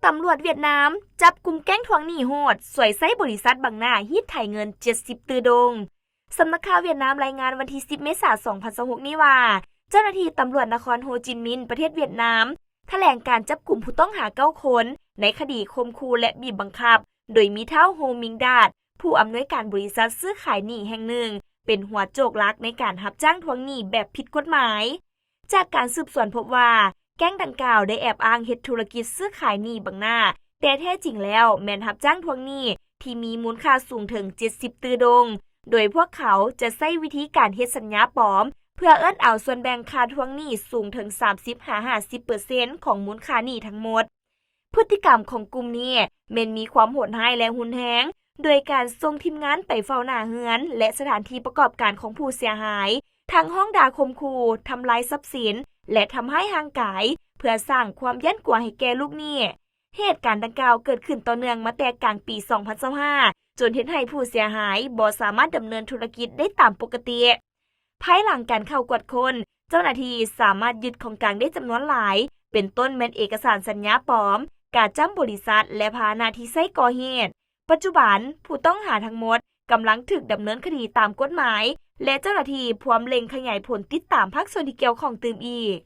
ຕຳຫຼວດຫວຽດນາມ ຈັບກຸມແກ້ງທວງໜີ້ໂຫດ ຊ່ວຍໃຊ້ບໍລິສັດບັງໜ້າ ຮີດໄຖເງິນ ເຈັດສິບຕື້ດົງ. ສຳນັກຂ່າວຫວຽດນາມລາຍງານວັນທີ ສິບ ເມສາ ສອງພັນຊາວຫົກ ນີ້ວ່າ ເຈົ້າໜ້າທີ່ຕຳຫຼວດນະຄອນໂຮຈິນມິນ ປະເທດຫວຽດນາມ ຖະແຫຼງການຈັບກຸມຜູ້ຕ້ອງຫາ ເກົ້າ ຄົນ ໃນຄະດີຂົ່ມຂູ່ ແລະ ບີບບັງຄັບ ໂດຍມີທ້າວ ໂຮມິງດາດ ຜູ້ອຳນວຍການບໍລິສັດຊື້ຂາຍໜີ້ແຫ່ງໜຶ່ງ ເປັນຫົວໂຈກຫຼັກໃນການຮັບຈ້າງທວງໜີ້ແບບຜິດກົດໝາຍ. ຈາກການສືບສວນພົບວ່າ ແກ້ງດັ່ງກ່າວໄດ້ແອບອ້າງເຮັດທຸລະກິດຊື້ຂາຍໜີ້ບັງໜ້າ, ແຕ່ແທ້ຈິງແລ້ວແມ່ນຮັບຈ້າງທວງໜີ້ທີ່ມີມູນຄ່າສູງເຖິງ ເຈັດສິບຕື້ດົງ, ໂດຍພວກເຂົາຈະໃຊ້ວິທີການເຮັດສັນຍາປອມ ເພື່ອເອີ້ນເອົາສ່ວນແບ່ງຄ່າທວງໜີ້ສູງເຖິງ ສາມສິບຫາຫ້າສິບເປີເຊັນ ຂອງມູນຄ່າໜີ້ທັງໝົດ. ພຶດຕິກຳຂອງກຸ່ມນີ້ແມ່ນມີຄວາມໂຫດຮ້າຍ ແລະ ຮຸນແຮງ, ໂດຍການສົ່ງທີມງານໄປເຝົ້າໜ້າເຮືອນ ແລະ ສະຖານທີ່ປະກອບການຂອງຜູ້ເສຍຫາຍ, ທັງຮ້ອງດ່າຂົ່ມຂູ່, ທຳລາຍຊັບສິນ ແລະ ທຳຮ້າຍຮ່າງກາຍ ເພື່ອສ້າງຄວາມຢ້ານກົວໃຫ້ແກ່ລູກໜີ້. ເຫດການດັ່ງກ່າວເກີດຂຶ້ນຕໍ່ເນື່ອງມາແຕ່ກາງປີ ສອງພັນຊາວຫ້າ ຈົນເຮັດໃຫ້ຜູ້ເສຍຫາຍບໍ່ສາມາດດຳເນີນທຸລະກິດໄດ້ຕາມປົກກະຕິ. ພາຍຫຼັງການເຂົ້າກວດຄົ້ນ, ເຈົ້າໜ້າທີ່ສາມາດຍຶດຂອງກາງໄດ້ຈຳນວນຫຼາຍ, ເປັນຕົ້ນແມ່ນເອກະສານສັນຍາປອມ, ກາດຈຳບໍລິສັດ ແລະ ພາຫະນະທີ່ໃຊ້ກໍ່ເຫດ. ປັດຈຸບັນ, ຜູ້ຕ້ອງຫາທັງໝົດກຳລັງຖືກດຳເນີນຄະດີຕາມກົດໝາຍ ແລະ ເຈົ້າໜ້າທີ່ພວມເລັ່ງຂະຫຍາຍຜົນຕິດຕາມພາກສ່ວນທີ່ກ່ຽວຂ້ອງຕື່ມອີກ.